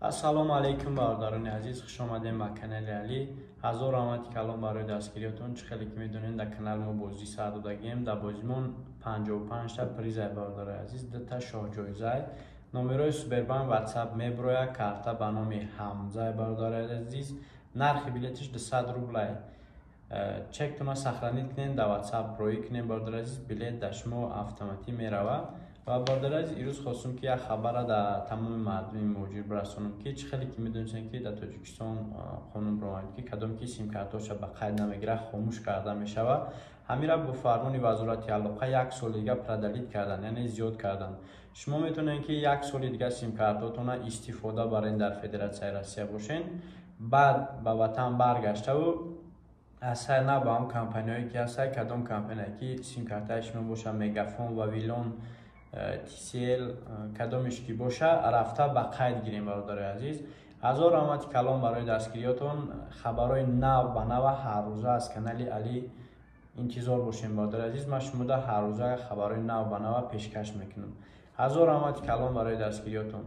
Ассалому алайкум, бародарони азиз, хуш омадем ба канали Алӣ. Ҳазор раҳмати калон барои дастгириётон. Чӣ хеле ки медонем, дар канали мо бозӣ сар додагием. Дар бозимон 55та призай, бародарои азиз, дута шоҳҷоизай. Номерои Сбербанк, Ватсап меброяд, карта ба номи Ҳамзай, бародарои азиз. Нархи билетиш 200 рублай. Чектона сохранить кунем, дар Ватсап роӣ кунем, бародари азиз, билет дар шумо автоматӣ меравад. Ва, бародари азиз, ирӯз хостум, ки як хабара дар тамоми мардуми муҳоҷир бирасонам, ки чӣ хеле ки медонистем, ки дар Тоҷикистон қонун баромад, ки кадом ки симкартоша ба қайд намегирад, хомӯш карда мешавад. Ҳамира бо фармони Вазорати алоқа як соли дига продлить кардан, яъне зиёд кардан. Шумо метавонед, ки як соли дига симкартотона истифода барен, дар Федератсияи Россия бошен, баъд ба ватан баргаштаву аз сай на ба ҳам компаниҳое ки ҳастай, кадом компания ки симкартаи шумо боша, Мегафон, Вавилон, Тисел, кадомеш ки боша, рафта ба қайд гирем. Бародарои азиз, ҳазор раҳмати калон барои дастгириётон. Хабарҳои нав ба нава ҳаррӯза аз канали Алӣ интизор бошем. Бародари азиз, ман шумода ҳаррӯза хабарҳои нав ба нава пешкаш мекунам. Ҳазор раҳмати калон барои дастгириётон.